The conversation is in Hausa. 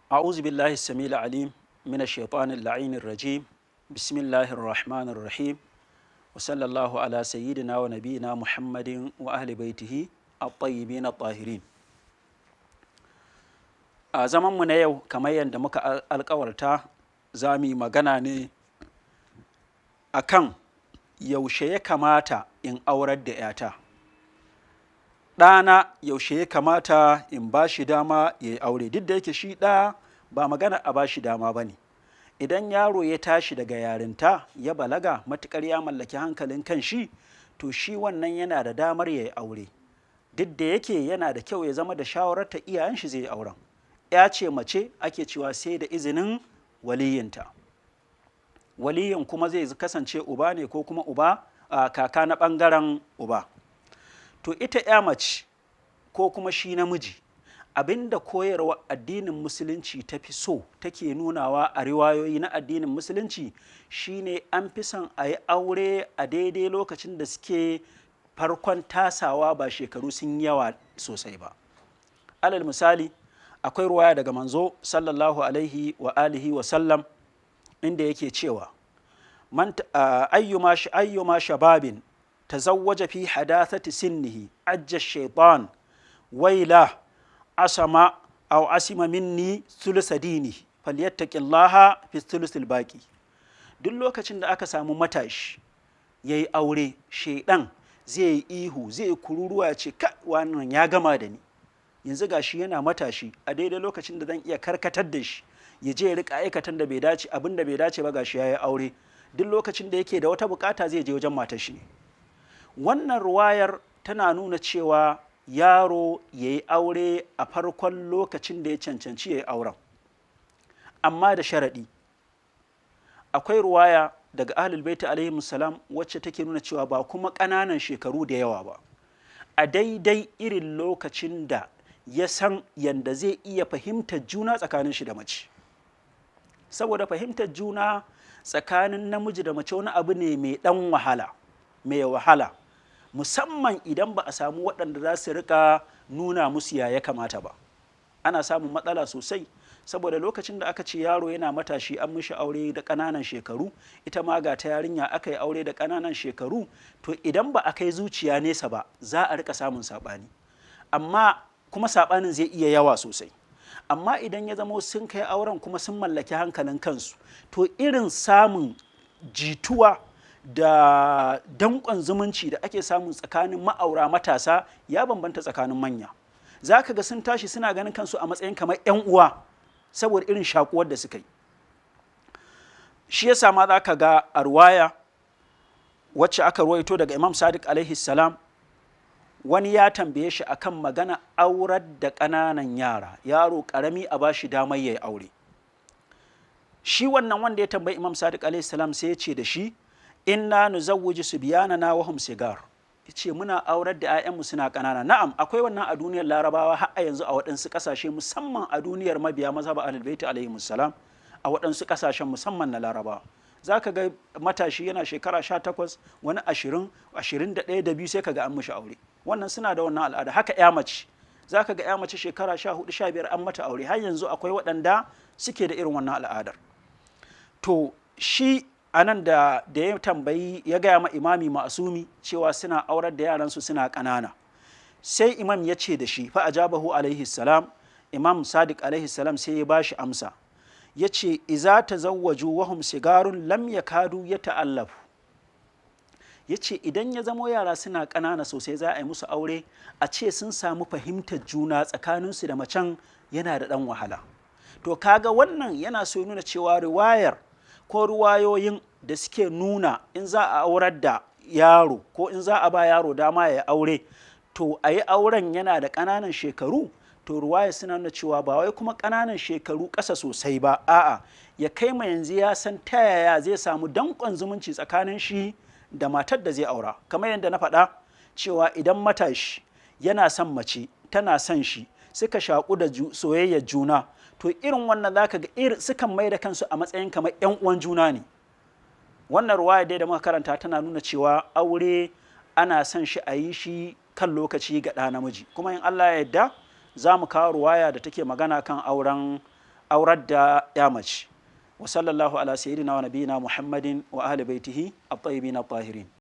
أعوذ بالله السميع العليم من الشيطان اللعين الرجيم. بسم الله الرحمن الرحيم، وصلى الله على سيدنا ونبينا محمد وأهل بيته الطيبين الطاهرين. A zamanmu na yau, kamar yadda muka alkawarta, za mu yi magana ne akan yaushe ya kamata in aurar da 'yata, ɗana, yaushe ya kamata in ba shi dama ya yi aure. Duk da yake shi ɗa ba magana a ba shi dama ba ne. Idan yaro ya tashi daga yarinta ya balaga, matuƙar ya mallaki hankalin kan shi, to shi wannan yana da damar ya yi aure. Duk da yake yana da kyau ya zama da shawararta iyayen shi zai yi auren. Ya ce mace ake cewa sai da izinin waliyinta. Waliyin kuma zai kasance uba ne ko kuma uba kaka na ɓangaren uba. To, ita ya mace ko kuma shi namiji, abinda koyarwa addinin Musulunci ta fi so take nunawa a riwayoyi na addinin Musulunci shine an fi son a yi aure a daidai lokacin da suke farkon tasawa, ba shekaru sun yawa sosai ba. Alal misali, akwai ruwaya daga manzo sallallahu alaihi wa alihi wa sallam inda yake cewa man ayyuma shababin tazawwaja fi hadathati sinnihi ajja shaitan waila asama aw asima minni thulutha dini falyattaqillaha fi thuluthil baqi. Duk lokacin da aka samu matashi yayi aure, shaidan zai yi ihu, zai kururuwa, ya ce, "Ka wannan ya gama da ni. Yanzu gashi yana matashi, a daidai lokacin da zan iya karkatar da shi ya je ya rika aikatan da bai dace, abin da bai dace ba, gashi yayi aure. Duk lokacin da yake da wata bukata zai je wajen matar shi ne." Wannan ruwayar tana nuna cewa yaro ya yi aure a farkon lokacin da ya cancanci ya yi auren, amma da sharaɗi. Akwai ruwaya daga Ahlul Baiti alaihi salam wacce take nuna cewa ba kuma ƙananan shekaru da yawa ba, a daidai irin lokacin da ya san yanda zai iya fahimtar juna tsakanin shi da mace. Saboda fahimtar juna tsakanin namiji da mace wani abu ne mai ɗan wahala, mai wahala, musamman idan ba a samu waɗanda za su rika nuna musu ya ya kamata ba. Ana samun matsala sosai, saboda lokacin da aka ce yaro yana matashi an mishi aure da ƙananan shekaru, ita ma ga ta yarinya aka yi aure da ƙananan shekaru, to idan ba a kai zuciya nesa ba za a rika samun saɓani, amma kuma saɓanin zai iya yawa sosai. Amma idan ya zamo sun kai auren kuma sun mallaki hankalin kansu, to irin samun jituwa da danƙon zumunci da ake samu tsakanin ma'aura matasa ya bambanta tsakanin manya. Za ka ga sun tashi suna ganin kansu a matsayin kamar 'yan uwa saboda irin shakuwar da suka yi. Shi yasa ma za ka ga a ruwaya wacce aka ruwaito daga Imam Sadiq alaihi salam, wani ya tambaye shi akan magana aurar da ƙananan yara, yaro ƙarami a bashi damar ya yi aure. Shi wannan wanda ya tambayi Imam Sadiq alaihi salam sai ya ce da shi, "Inna nuzawwiju subyanana wa hum sigar." Ce, "Muna aurar da 'ya'yanmu suna ƙanana." Na'am, akwai wannan a duniyar Larabawa har a yanzu a waɗansu ƙasashe, musamman a duniyar mabiya mazhab Ahlul Bait alaihi salam. A waɗansu ƙasashen, musamman na Larabawa, za ka ga matashi yana shekara 18, wani 20, 21 da biyu, sai ka ga an mishi aure. Wannan suna da wannan al'ada. Haka ya mace, za ka ga ya mace shekara 14, 15 an mata aure. Har yanzu akwai waɗanda suke da irin wannan al'adar. To, shi anan da ya tambayi, ya gaya ma Imami Ma'asumi cewa suna aurar da yaransu suna ƙanana, sai Imam ya ce da shi, fa ajabahu alaihi salam, Imam Sadiq alaihi salam sai ya bashi amsa, ya ce, "Iza tazawwaju wahum sigarun lam yakadu yata'allafu." Ya ce idan ya zamo yara suna ƙanana sosai za a yi musu aure, a ce sun samu fahimtar juna tsakaninsu da macen yana da ɗan wahala. To, kaga wannan yana so nuna cewa riwayar ko ruwayoyin da suke nuna in za a aurar da yaro ko in za a ba yaro dama ya aure, to a yi auren yana da ƙananan shekaru, to ruwaya suna nuna cewa ba wai kuma ƙananan shekaru ƙasa sosai ba, a'a, ya kai ma yanzu ya san ta yaya zai samu danƙon zumunci tsakanin shi da matar da zai aura. Kamar yadda na faɗa cewa idan matashi yana son mace, tana son shi, suka shaƙu da soyayyar juna, to irin wannan zaka ga sukan mai da kansu a matsayin kamar 'yan uwan juna ne. Wannan ruwaya dai da muka karanta tana nuna cewa aure ana son shi a yi shi kan lokaci ga ɗa namiji. Kuma in Allah ya yarda za mu kawo ruwaya da take magana kan auren Aurar da ya mace. Wa sallallahu ala sayyidina wa nabiyina Muhammadin wa ahli baitihi at-tayyibin at-tahirin.